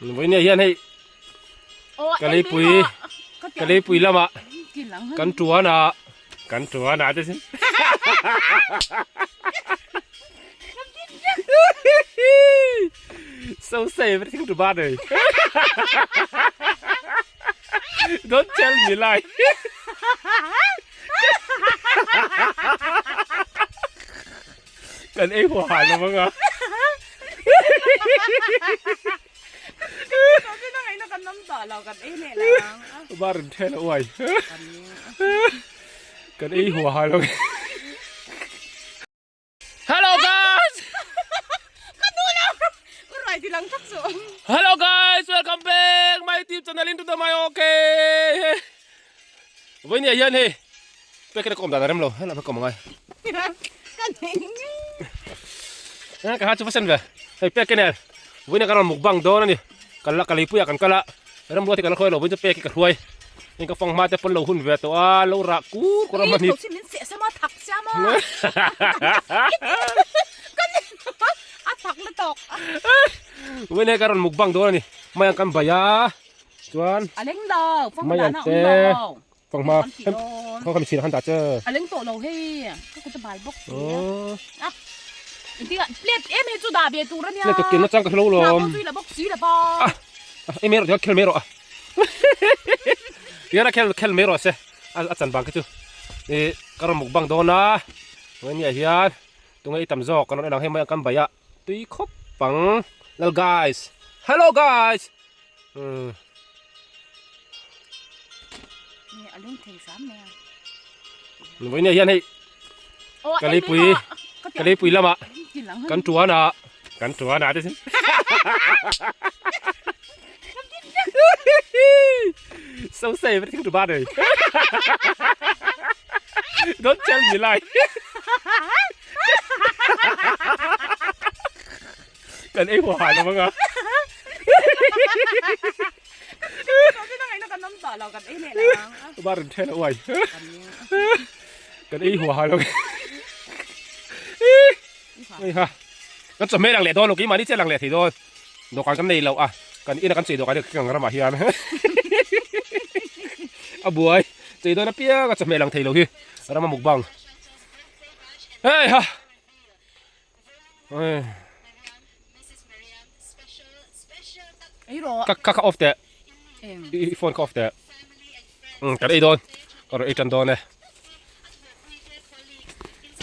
Vawinia hian hei ka leipui ka leipui lamah kan tuan a kan tuan a te sin so say everything to bad eh don't tell me lie Kan ei huah hah lo anga. Bar in then a uai. Kan ei huah hah lo. Hello guys. Hello guys, welcome back my YouTube channel into the my okay. Vawinia hian hei pek ina ka awm dan a rem lo helai ka awm angai ka ha chu va sen ve hei pek nen vawinia kan rawn mukbang dawn a ni kan la ka leipui ah kan kal a ramruat hi kan la hruai lo vawiin chu pek hi ka hruai heng ka fang hma te pawn lo hun ve tawh a lo rah kur kur a hman hi vawinia kan rawn mukbang dawn a ni mai ang kan bai a. Chuan A leng lo, fang mai dan an a awm te lo. fang hma Kan tih dawn. khaw kha mi chhin han dah che. A leng tawh lo hei, ka kut a bal bawk si. Aww. A inti ah plate em hei chu dah ve tur a nia. Plate ka ken nachang ka hre lo Hna lawm. pawh chu i la bawk si la pa. Ah, ei mai rawh tihian khel mai rawh a. Tihian a khel khel mai rawh se a chan bang khi chu. Ih ka rawn mukbang dawn a, vawinia hian tunge i tam zawk kan rawn en ang hei mai ang kan bai a tui khawp ang. Lal guys, hello guys. Vawinia hian hei ka leipui ka leipui lamah kan tuan a kan tuan a te sin so say everything to bad don't tell me lie Kan ei huah hah lo anga. Bar in then a uai. Kan ei huah hah lo. Ei ha. Kan chawhmeh lang leh dawn lo keimahni chiah lang leh thei dawn. Dawhkan kan nei lo a. Kan ina kan chei dawhkan hi kan ramah hian. A buai. Chei dawn apiang a chawhmeh lang thei lo hi. Rama mukbang. Hei ha. Ka ka ka off teh i phone ka off teh kan ei dawn ka rawn ei tan dawn e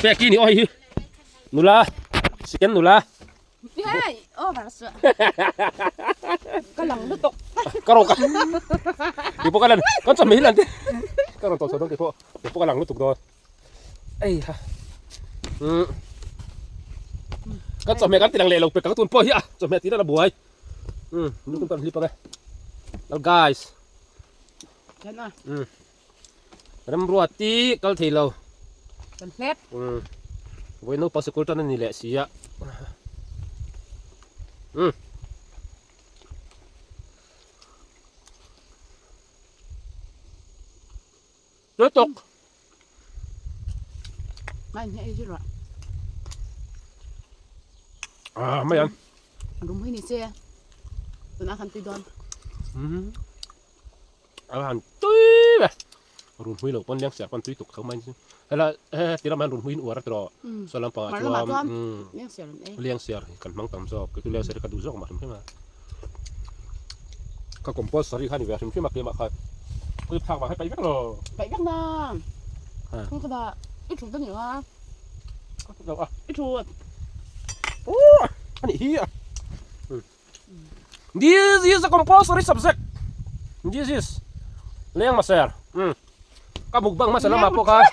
pek i ni aw hei hi nula second nula ka rawn ka keipawh ka lan kan chawhmeh hi lan te ka rawn tawh chho dawn keipawh keipawh ka lang lutuk dawn. Ei ha. Um. Kan chawhmeh kan ti lang leh lo pek ka tun pawh hi a chawhmeh tih na buai. Um, nu tum kan hlip ange. Lal guys. Kan a. Um. Remruati kal thei lo. Kan hlep. Um. Voi no pa sikul tan ani leh sia. Um. Tui tawk. Mai hne ei zirah. Ah, mai an. Rum hi ni se. Tuna khan tui dawn. Um. A han tui ve. Run hui lo pawn leng ser pawn tui tuk tho mai ni. Hela he ti lamah hian run hui in uar a tiraw. Saw lampangah chuan leng ser an ei. Leng ser kan hmang tam zawk. Keichu leng ser hi ka duh zawk mah hrim hrim a. Ka compulsory kha ni ve hrim hrim a keimah khan ka thlak vang hi paih vek lo. Paih vek na. Thung kha dah i thut a ni a. Ka thut lo a. I thut. Oh, a nih hi a. This is a compulsory subject. This is leng maser. Um. Ka mukbang hmasa lamah pawh khan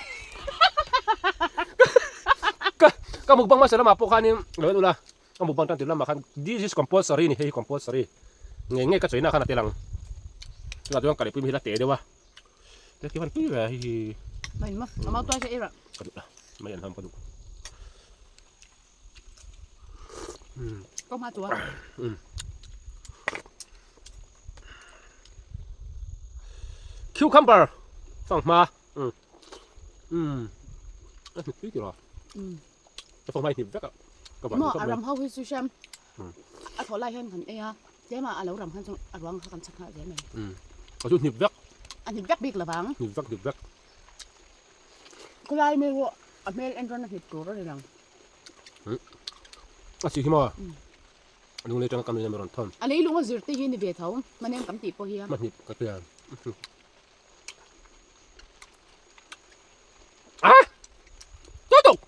ka ka mukbang hmasa lamah pawh khanin lo en ula. A mukbang tan tir lamah khan this is compulsory ni hei hi compulsory ngei ngei ka chawina khan a tel ang chutah chuan ka lehpui mi hi la teh deuh a te khi hman pui ve hei hi Mai ma a mau tuai che ei rah ka duh la mai an ham ka duh Có ma chua. Cucumber fanghma um um a hnip tui tiraw Ka fanghma hi hnip vek a ka van Maw a ram ho hi chu hriam a thaw lai hian kan ei a. Tlema a lo ram khan chuan a ruang kha kan chak nghal zel mai. Umm a chu hnip vek. A hnip vek bik lovang. Hnip vek hnip vek. Khawlai mi pawh a hmel en rawn a hnip tur a ni lang. Umm a si hi maw? Lunglei atanga ka nuin a mi rawn thawn. A leilung a zir te hi ni ve tho, hmanem tam tih pawh hi a. Hmahnip ka tia. Ah! Tutuk!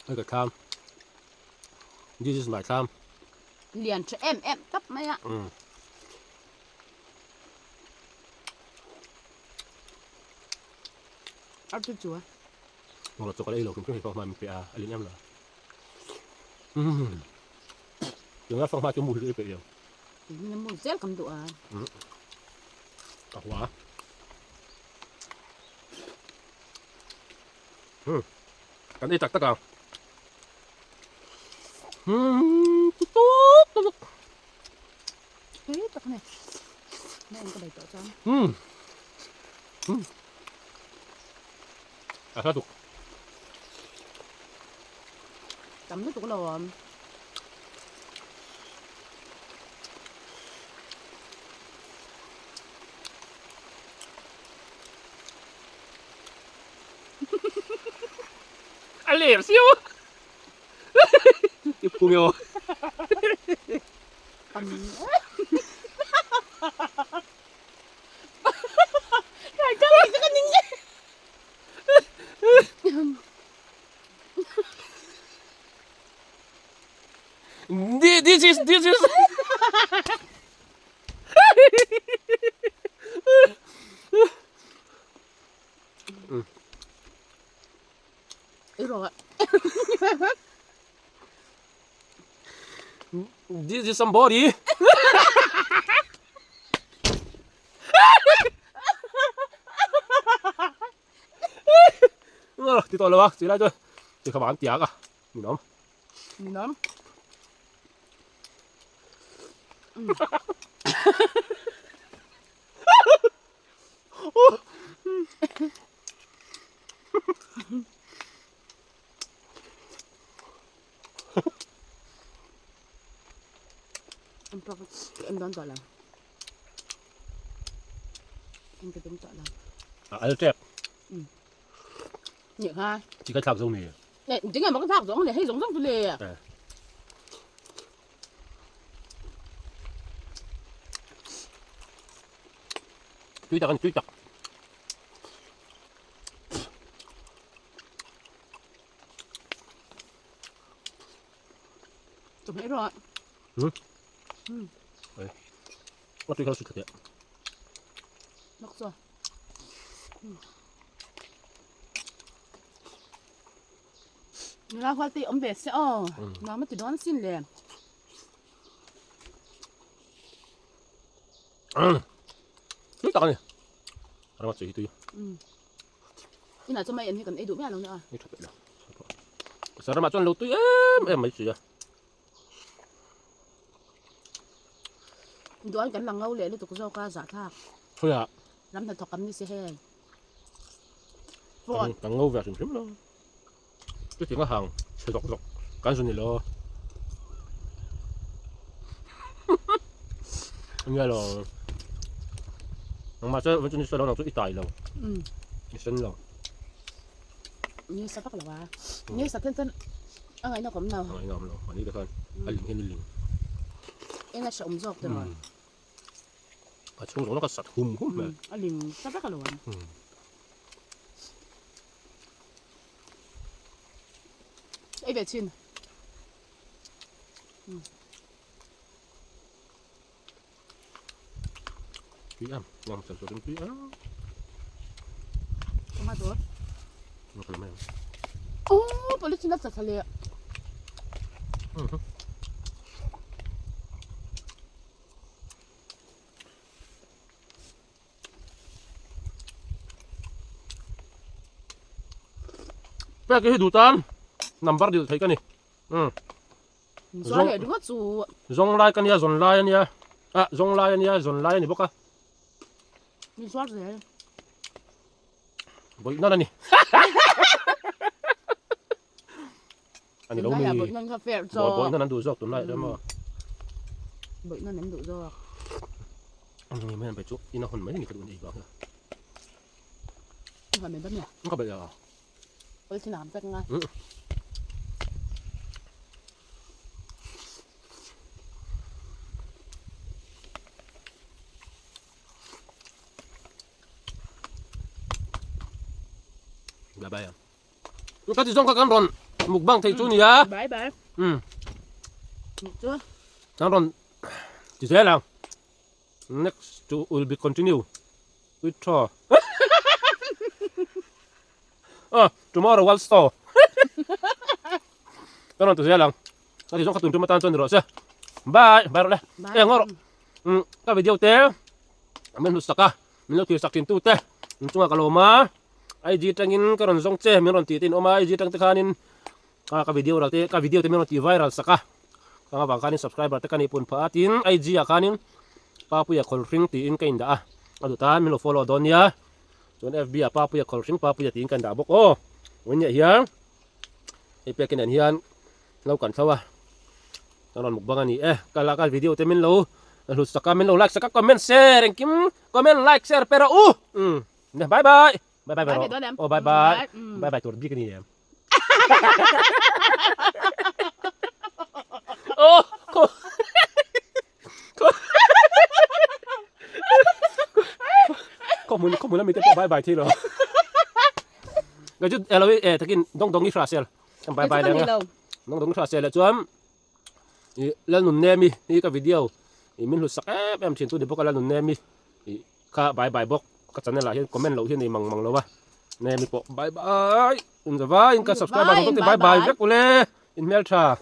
Hei ka thlam. This is my thlam. Lian tha em em tap mai a. Mm. Ar chu chu a. Ngawt chu ka la ei lo hrim hrim hei fanghma min pe a, a lin em lo. Umm. Tunga fanghma chu mu hi ka ei peih lo. Min mu zel kan duh a. Umm. Ka hua. Umm. Kan ei tak tak ang. Umm. Tuk tuk tuk. Tui tak a ni. Na en ka bei tawh chuan. Umm. Umm. A hla tuk. Tam lutuk lo awm. A lem siu. I phu nge aw. Tam. Kai ka ring ka ning e. This is this is I rawh. This is somebody. Ti tawh lo a, chilai chuan ti kha an tiak a, ninawm. Ninawm. An pak an dawn tawh lo. An ka tum tawh lo. A al tep. Nih kha. Chi ka thlak zo mi. Ne, tinge maw ka thlak zawng le, hei zawng zawng chu le. Tui tak a ni, tui tak. Chawhmeh erawh. Hmm. Hmm. Oi. Ka tui kha su thatia. Nok chu. Hmm. Nula hual te awm ve se aw. Nuam a ti dawn sin le. Tui tak a ni. Rama chu hi tui. Inah chuan mai en hi kan ei duh miah lo nia. Ni tha peh lo. Sarama chuan lo tui em em mai si a. Duan kan la ngo leh lutuk zawk a zahthlak. Khawiah? Ram hnathawk kan ni si heng. Phone. Kan ngo ve hrim hrim lo. Chuti nga hang chhe zawk zawk kan zu ni lo. Nia lo. Nangmah chuan chu ni sawi lo nang chu i tai lo. I sen lo. Ni sa vak lo a. Ni sa then chuan a ngaihna awm lo. A ngaihna awm lo. Mahni te khan a ling hian i ling. Eng a hrehawm zawk te maw? A chhung zawng ka sat hum hum mai. A ling sa vak lo ang. Ei ve chhin. Tui em, ngang chan chuan tui em. Tama tur. Nó cái này. Ô, police na chặt le. Pek hi duh tan number dil thei ka ni. Umm. Zuar leh ringawt chu. Zawng lai ka nia zawn lai a nia. Ah zawng lai a nia zawn lai a ni bawk a. Min zuar zel. Vawi nan a ni. A ni lo mi. Tunlaiah bawih nan kha fair zawk. Bawih nan an duh zawk tunlaiah chuan maw. Bawih nan an duh zawk. Ni mai an bai chu ina hun mai ni ka duh ni bang. Ka mai bam ya. Ka bai ya. Ol thin am pek nga. Bye bye. Ka ti zawng kha kan rawn mukbang thei chu nia. Bye bye. Chu. Kan rawn ti zel ang. Next to will be continue with thaw. Oh, tomorrow one store. Kan rawn ti zel ang. Ka ti zawng kha tun tum atan chuan ni rawh se. Bye. Bye rawh le. Bye. Eng rawh. Ka video te min hlut sak a. Min lo thlir sak thin tu te. In chungah ka lawm a. IG tangin ka rawn zawng che min rawn tih te in awm a IG tang te khanin a ka video ral te ka video te min rawn tih viral sak a kang avang khanin subscriber te ka nih pun phah a tin IG ah khanin Papuia Khawlhring tiin ka indah a a duh tan min lo follow dawn nia chuan FB ah Papuia Khawlhring Papuia tiin ka indah bawk aw vawiin ah hian hei pek nen hian lo kan thlo a ka rawn mukbang a ni e ka la ka video te min lo hlut sak a min lo like sak a comment share engkim comment like share pe rawh u umm. Nè bye bye. Bye bye Bye rawh. dawn em? Oh bye bye. Bye. Mm. Bye bye tur bik ani em. Oh ko ko ko mun ko mun ami te pawh bye bye thi lo. Ga chu elo e takin dong dong i hra sel. Bye bye leng a. Dong dong i hra sel le chuan i lalnun nemi hi ka video i min hlut sak em em thin tu ni bawk a lalnun nemi i Kha bye bye bawk ka channel ah hian comment loh hi a nei mang mang lo a nemi pawh bye bye in zavai in ka subscriber ang bawk te bye bye vek ule in hmeltha.